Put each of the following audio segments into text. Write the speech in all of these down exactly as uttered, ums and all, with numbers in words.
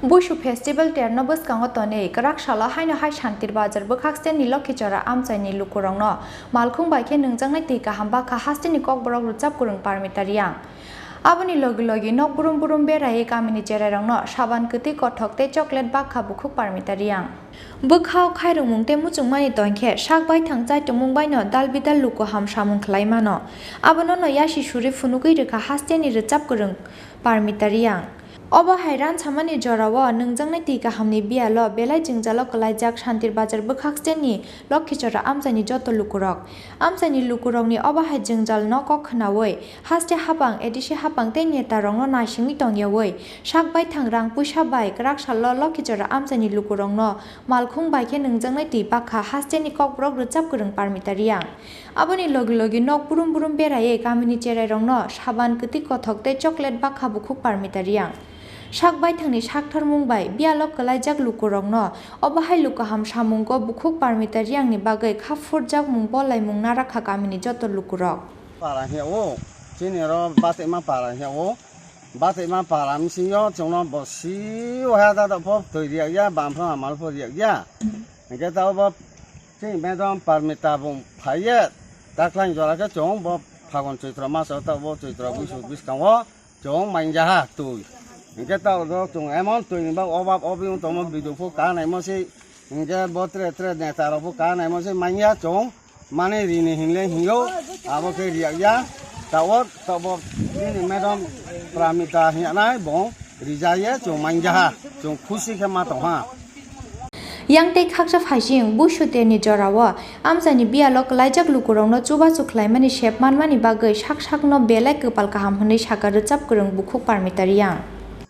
Buishu Festival terno bwskango tonwi kwrak salo haino hai Shantir Bazar bwkhak steni Lokhichora amchaini lukurokno malkhung bai khe nwngjaknai twi kaham bakha hasteni Kokborok rwchap kwrwng Parmita Reang. Aboni logi logi nok brum brum beraiwi kamini cherairokno saban kwtwi kothok tei chocolate bakha bukhuk Parmita Reang. Bwkhao khairokmung tei muchungmani tongkhe sak baithang chaitongmung baino dal bidal luku ham samung khlai mano. Abono no yasi suri phunugwi rwkha hasteni rwchap kwrwng Parmita Reang. Obo hai ransamani jorao nwngjaknai twi kahamni biyalo belai jwngjalo kwlaijak Shantir Bazar bwkhak steni Lokhichora amchaini joto lukurok. Amchaini lukurokni obo hai jwngjalno kok khnaui haste hapang, A D C hapang tei netarokno naisingwi tongyaui sak baithang rang puisa bai kwrak salo Lokhichora amchaini lukurokno malkhung bai khe nwngjaknai twi bakha hasteni Kokborok rwchap kwrwng Parmita Reang. Aboni logi logi nok brum brum beraiwi kamini cherairokno saban kwtwi kothok tei chocolate bakha bukhuk Parmita Reang. Sak baithangni saktharmung bai biyalo kwlaijak lukurokno obo hai luku ham samungo bukhuk Parmita Reangni bagwi kha phurjakmung bolaimung narakha kamini joto lukurok. Para hiya o, chini oro Bateima para hiya o, Bateima para misingo chwngno bo si o ha da da pho twi riyak ya, bam pho amal pho riyak ya. Hingke ta obo chini madam Parmita bung phaiye, takhlang jora khe chwng bo Phagun Choitro maso ta obo Choitro buisu bwskango chwng manja ha twi. Hingke ta obo chwng emon twi ni ba obab obi wng tongmo biduk pho ka naimo se, hingke bo tre tre neta rok pho ka naimo se manya chwng. Mane rini hinle hingo, abo khe riyak ya. Tao, tabo nini madam Pramita hinyanai bong rijaye chwng manja ha, chwng khusi khe ma tong ha. Yang tei khaksa phaising Buishu terni jorao amchaini biyalo kwlaijak lukurokno chubachu khlaimani sep manmani bagwi sak sakno belai kwpal kaham hwnwi saka rwchap kwrwng bukhuk Parmita Reang.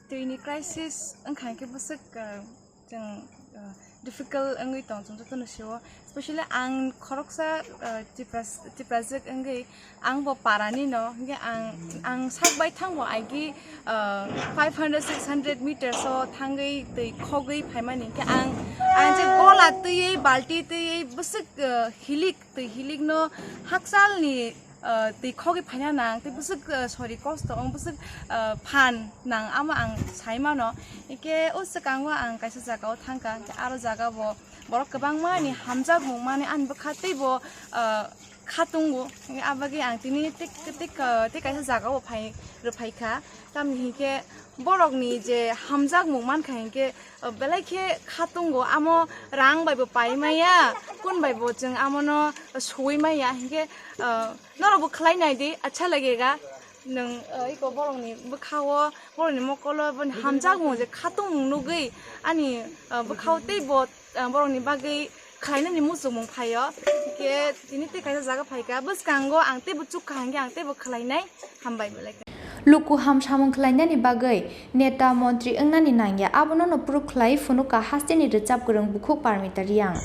Twini crisis wngkha khe bwswk, uh, Chwng, uh, difficult wngwi tong, chwng jotono sio. Specially ang khoroksa, uh, Tipras-, Tiprajwk wngwi ang bo parani no, hingke ang, ang sak bai thang bo aigi, uh, five hundred, six hundred meters o thangwi twi khogwi phaimani. Hingke ang, ang je gola twiwi, balti twiwi, bwswk, uh, hilik, twi hilik no hakchal ni ah, twi khogwi phaina nang, tei bwswk, ah, sori kosto wng, bwswk, ah, phan nang, amo ang sai mano. Hingke o swkango ang kaisa jaga o thangkha, hingke aro jaga bo borok kwbangma ni hamjakmung mani ani bwkha tei bo, ah, kha tongo. Hingke abagwi ang tini tei, tei, ah, tei kaisa jaga o phai, rwphaikha. Tamni hingke borok ni je hamjakmung mankha hingke, ah, belai khe kha tongo, amo rang bai bo pai maya, kun bai bo chwng amo no sui maya, hingke, ah, Norok bo khlai nai di, acha lagega. Nwng, uh, iko borokni bwkha-o, borokni mokolo, boni hamjakmung je khatungmung nugwi ani, uh, bwkha-o tei bo, uh, borokni bagwi khlainani muchungmung phaio. Hingke tini tei kaisa jaga phaikha, bwskango ang teibo chukha hingke ang teibo khlainai, hambai belai khe. Luku ham samung khlainani bagwi Neta, montri wngnani nangya, abono no proof khlai phunukha hasteni rwchap kwrwng bukhuk Parmita Reang.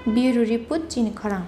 Bureau Report, Chini Khorang.